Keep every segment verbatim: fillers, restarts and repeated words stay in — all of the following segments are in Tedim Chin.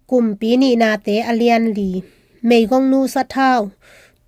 Kumpi Nihnate a lian li. Meigongnu sathau.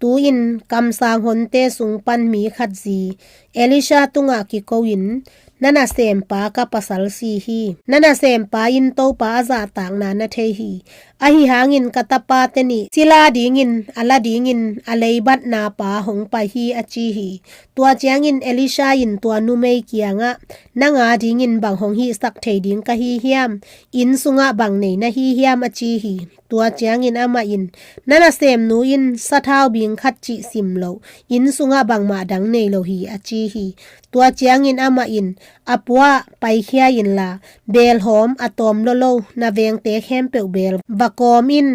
Tu-in kamsang honte sung pan mi khat zi Elisha tungah kiko-in, "Na nasempa ka pasal si hi. Na nasempa in Topa a zahtakna na thei hi. Ahi hangin ka tapate nih sila dingin a la dingin a leibatna pa hong pai hi," a ci hi. Tua ciangin Elisha in tua numei kiangah, "Nang a dingin bang hong hihsak thei ding ka hi hiam? Inn sungah bang nei na hi hiam?" a ci hi. Tua ciangin amah in, "Na nasemnu in sathau bing khat cih sim lo, inn sungah bangmah dang nei lo hi," a ci hi. Tua ciangin amah in, "A puah, paikhia inla, beelhawm a tawm lolo na vengte khempeuh beel va kawm in.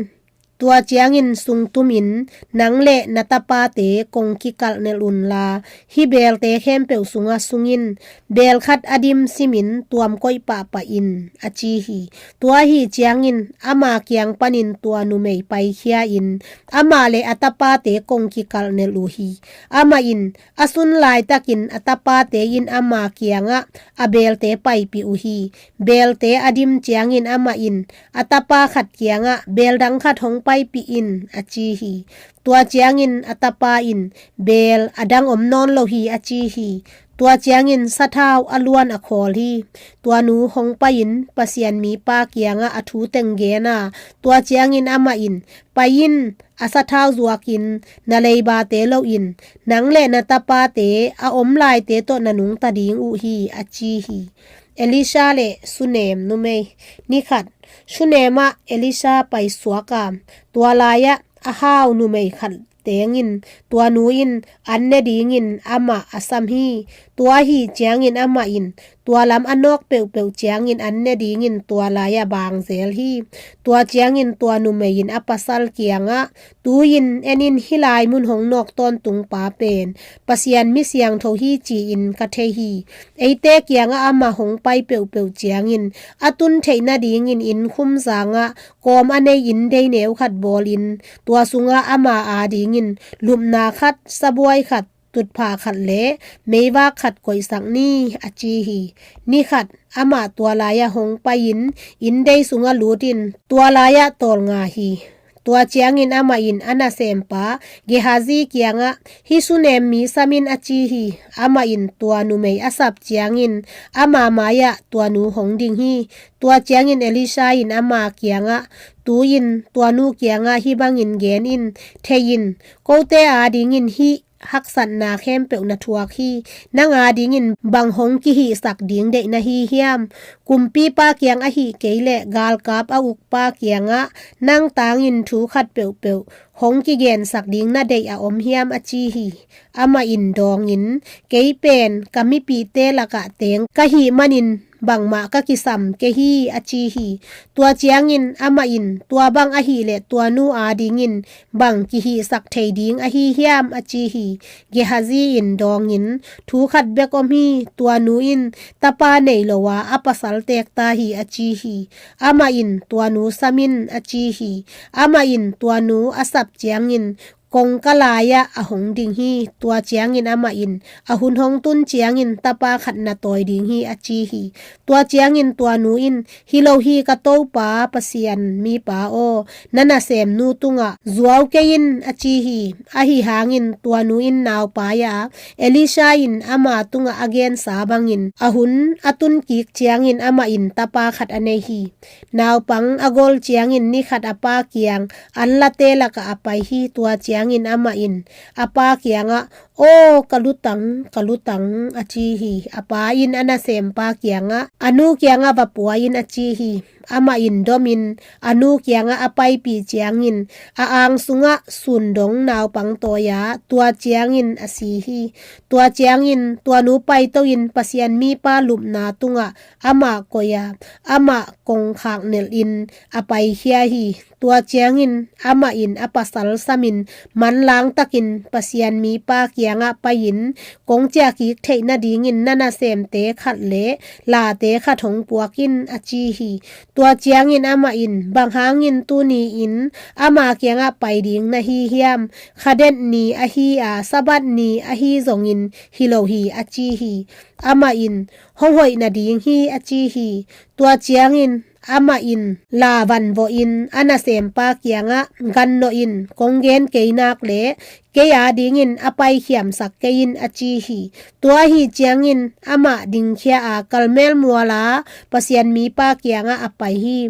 Tua ciangin sungtumin nang le na tapate kong kikalhnelh unla, hih beelte khempeuh sungah sungin, beel khat a dim simin tuam koih pahpah in," a ci hi. Tua ahi ciangin ama kiang panin tua numei paikhia-in amah le a tapate kong kikalhnelh uh hi. Amah in a sun laitakin a tapate in ama kiangah a beelte paipih uh hi. Beelte a dim ciangin amah in a tapa khat kiangah, "Beel dang khat hong paipih in," a ci hi. Tua ciangin a tapa in, "Beel a dang om nawn lo hi," a ci hi. Tua ciangin sathau a luan a khawl hi. Tua nu hong pai-in Pasian mipa kiangah a thu teng gen a, tua ciangin amah in, "Pai in, a sathau zuakin na leibate loin, nang le na tapate a om laite tawh na nungta ding uh hi," a ci hi. Elisha le Sunem numei. Ni khat, Sunem ah Elisha paisuak a, tua lai-ah a hau numei khat tengin tua nu in an ne dingin amah a sam hi. Tua ahi ciangin amah in tua lam a nawk peuhpeuh ciangin an ne dingin tua lai-ah bang zel hi. Tua ciangin tua numei in a pasal kiangah, "Tu-in en in, hih lai mun hong nawk tawntung pa pen Pasian mi siangtho hi ci-in ka thei hi. Eite kiangah amah hong pai peuhpeuh ciangin a tun theih nadingin inn khumzangah kawm a nei inndei neu khat bawlin, tua sungah ama a dingin lupna khat, sabuai khat, tutphah khat le meivak khat koihsak ni," a ci hi. Ni khat, amah tua lai-ah hong pai-in inndei sungah lutin tua lai-ah tawlnga hi. Tua ciangin amah in a nasempa Gehazi kiangah, "Hih Sunem mi sam in," a ci hi. Amah in tua numei a sap ciangin ama mai-ah tua nu hong ding hi. Tua ciangin Elisha in ama kiangah, "Tu-in tua nu kiangah hih bangin gen in, thei in, kote a dingin hih haksatna khempeuh na thuak hi. Nang a dingin bang hong kihihsak ding deih na hi hiam? Kumpipa kiang ahih kei leh galkap a ukpa kiangah nang tangin thu khat peuhpeuh hong kigensak ding na deih a om hiam?" a ci hi. Amah in dawngin, "Kei pen ka mipihte lakah teng ka hih manin bangmah ka kisam kei hi," a ci hi. Tua ciangin amah in, "Tua bang ahih leh tua nu a dingin bang kihihsak thei ding ahi hiam?" a ci hi. Gehazi in dawngin, "Thu khat bek om hi. Tua nu in tapa nei lo a, a pasal teek ta hi," a ci hi. Amah in, "Tua nu sam in," a ci hi. Amah in tua nu a sap ciangin kongka lai-ah a hong ding hi. Tua ciangin amah in, "A hun hong tun ciangin tapa khat na tawi ding hi," a ci hi. Tua ciangin tua nu in, "Hi lo hi, ka Topa Pasian mipa aw, na nasemnu tungah zuau kei in," a ci hi. Ahi hangin tua nu in naupai a, Elisha in ama tungah a gensa bangin a hun a tun kik ciangin amah in tapa khat a nei hi. Naupang a gol ciangin ni khat a pa kiang anlate lakah a pai hi. Tua ciangin amah in a pa kiangah, "Aw, ka lutang, ka lutang," a ci hi. A pa in a nasempa kiangah, "A nu kiangah va pua in," a ci hi. Amah in domin a nu kiangah a paipih ciangin a ang sungah sundong naupang tawi a, tua ciangin a si hi. Tua ciangin tua nu paito-in Pasian mipa lupna tungah amah koih a, amah kongkhak nelhin a paikhia hi. Tua ciangin amah in a pasal samin manlang takin Pasian mipa kiangah pai-in kong ciahkik theih nadingin na nasemte khat le late khat hong puak in, a ci hi. Tua ciangin amah in, "Bang hangin tuni-in ama kiangah pai ding na hi hiam? Khadet ni ahi a, Sabbath ni ahi zongin hi lo hi," a ci hi. Amah in, "Hong hoih nading hi," a ci hi. Tua ciangin amah in la van vawhin a nasempa kiangah, "Gan nawh in, kong gen kei nak leh kei a dingin a paikhiamsak kei in," a ci hi. Tua ahi ciangin amah dingkhia a Karmel muala Pasian mipa kiangah a pai hi.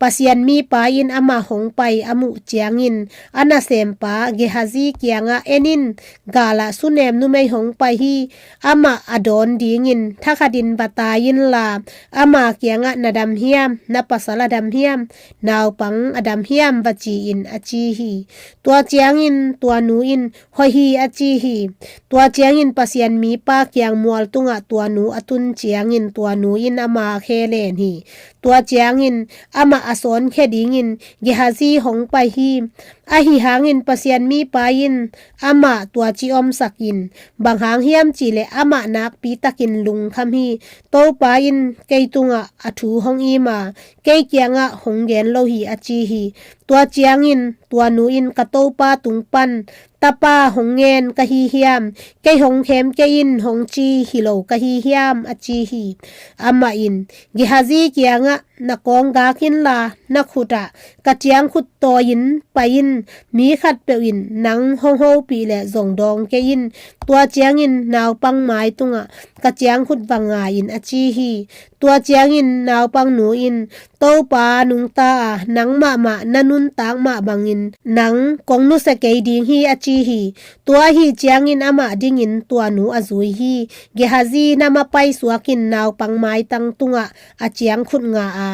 Pasian mipa in amah hong pai a muh ciangin a nasempa Gehazi kiangah, "En in, galah sunem numei hong pai hi. Amah a dawn dingin thakhatin va tai inla, ama kiangah, 'Na dam hiam? Na pasal a dam hiam? Naupang a dam hiam?' va ci in," a ci hi. Tua ciangin tua nu in, "Hoih hi," a ci hi. Tua ciangin Pasian mipa kiang mual tungah tua nu a tun ciangin tua nu in ama khe len hi. Tua ciangin amah a sawnkhia dingin Gehazi hong pai hi. Ahi hangin Pasian mipa in amah tua ci omsak in, bang hang hiam cihleh amah nakpi takin lungkham hi. Topa in kei tungah a thu hong im a, kei kiangah hong gen lo hi, a ci hi. Tua ciangin tua nu in, "Ka topa tung pan tapa hong ngen ka hi hiam? Kei hong khem kei in hong ci hi lo ka hi hiam?" a ci hi. Amah in Gehazi kiangah, "Na kawng gak inla, na khutah ka ciangkhut tawi-in pai in. Mi khatpeuh in nang hong hopih leh zong dawng kei in. Tua ciangin naupang mai tungah ka ciangkhut va ngai in," a ci hi. Tua ciangin naupang nu in, "Topa nungta a, nang mahmah na nuntak mah bangin nang kong nusia kei ding hi," a ci hi. Tua ahi ciangin amah dingin tua nu a zui hi. Gehazi nam a paisuakin naupang maitang tungah a ciangkhut nga a,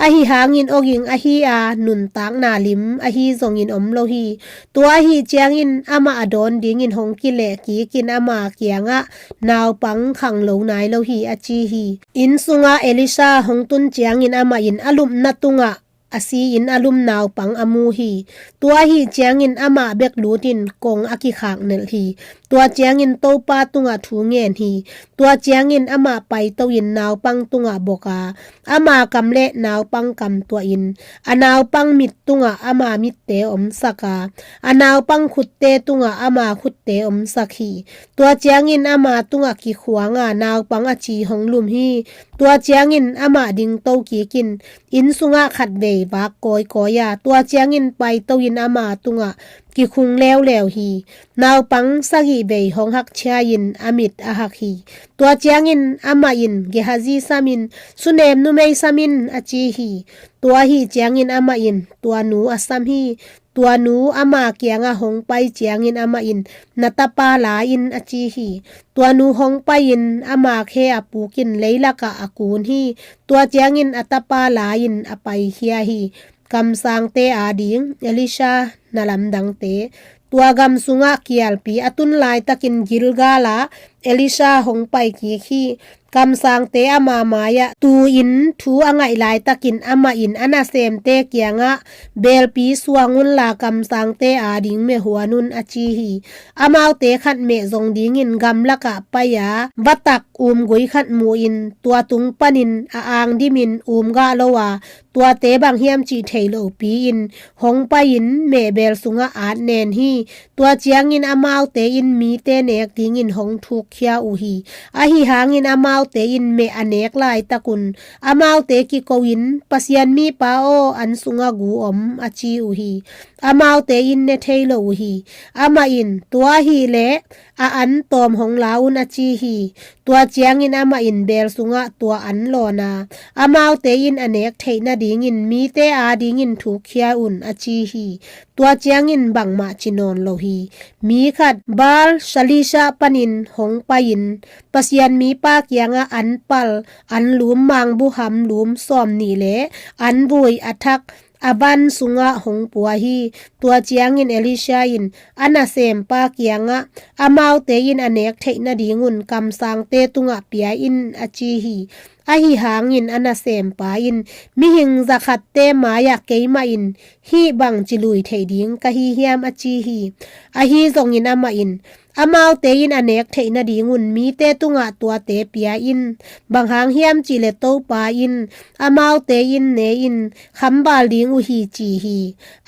ahi hangin awging ahi a, nuntakna lim ahi zongin om lo hi. Tua ahi ciangin amah a dawn dingin hong kileh kikin ama kiangah, "Naupang khang lo nai lo hi," a ci hi. Inn sungah Elisha hong tun ciangin amah in a lupna tungah a si-in a lum naupang a mu hi. Tua ahi ciangin amah bek lutin kong a kikhak nelh hi. Tua ciangin Topa tungah thu ngen hi. Tua ciangin amah paito-in naupang tungah bok a, ama kam le naupang kam tuahin, a naupang mit tungah ama mitte omsak a, a naupang khutte tungah ama khutte omsak hi. Tua ciangin ama tungah kikhuanga naupang a ci hong lum hi. Tua ciangin amah dingto kikin inn sungah khatvei vak kawikawi a, tua ciangin paito-in ama tungah kikhung leuleu hi. Naupang sagih vei hong hakcia-in a mit a hak hi. Tua ciangin amah in Gehazi samin, "Sunem numei samin," a ci hi. Tua ahi ciangin amah in tua nu a sam hi. Tua nu ama kiangah hong pai ciangin amah in, "Na tapa la in," a ci hi. Tua nu hong pai-in ama khe a pukin leilakah a kun hi. Tua ciangin a tapa la-in a paikhia hi. Kamsangte ading Elisha na lamdangte. Tua gam sungah kialpi a tun laitakin Gilgal ah Elisha hong pai kik hi. Kamsangte ama mai-ah tu-in thu a ngaih laitakin amah in a nasemte kiangah, "Belpi suang unla kamsangte ading meh huan un," a ci hi. Amaute khat meh zong dingin gamlakah pai-a, vatak umgui khat mu-in tua tung panin a angdimin um gah lo a, tuate bang hiam cih thei lopi-in hong pai-in mehbel sungah at nen hi. Tua ciangin amaute in mite nek dingin hong thukkhia uh hi. Ahi hangin amaute in meh a nek laitakun amaute kiko-in, "Pasian mipa aw, an sungah gu om," a ci uh hi. Amaute in ne thei lo uh hi. Amah in, "Tua hileh a an tawm hong la un," a ci hi. Tua ciangin amah in bel sungah tua an lawn a, amaute in a nek theih nadingin mite adingin thukkhia un, a ci hi. Tua ciangin bangmah ci nawn lo hi. Mi khat Baal Shalisha panin hong pai-in Pasian mipa kiangah an pal, an lum mangbuham lum sawm nih le an vui a thak a van sungah hong pua hi. Tua ciangin Elisha in a nasempa kiangah, "Amaute in a nek theih nadingun kamsangte tungah pia in," a ci hi. Ahi hangin a nasempa in, "Mihing zakhatte mai-ah keimah in hih bangci lui theih ding ka hi hiam?" a ci hi. Ahi zongin amah in, "Amaute in a nek theih nadingun mite tungah tuate pia in. Bang hang hiam cihleh Topa in, 'Amaute in ne-in khamval ding uh hi,' ci hi,"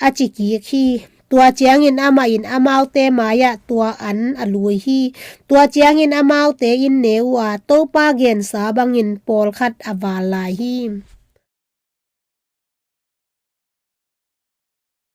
a ci kik hi. Tua ciangin amah in amaute mai-ah tua an a lui hi. Tua ciangin amaute in ne uh a, Topa gensa bangin pawlkhat a val lai hi.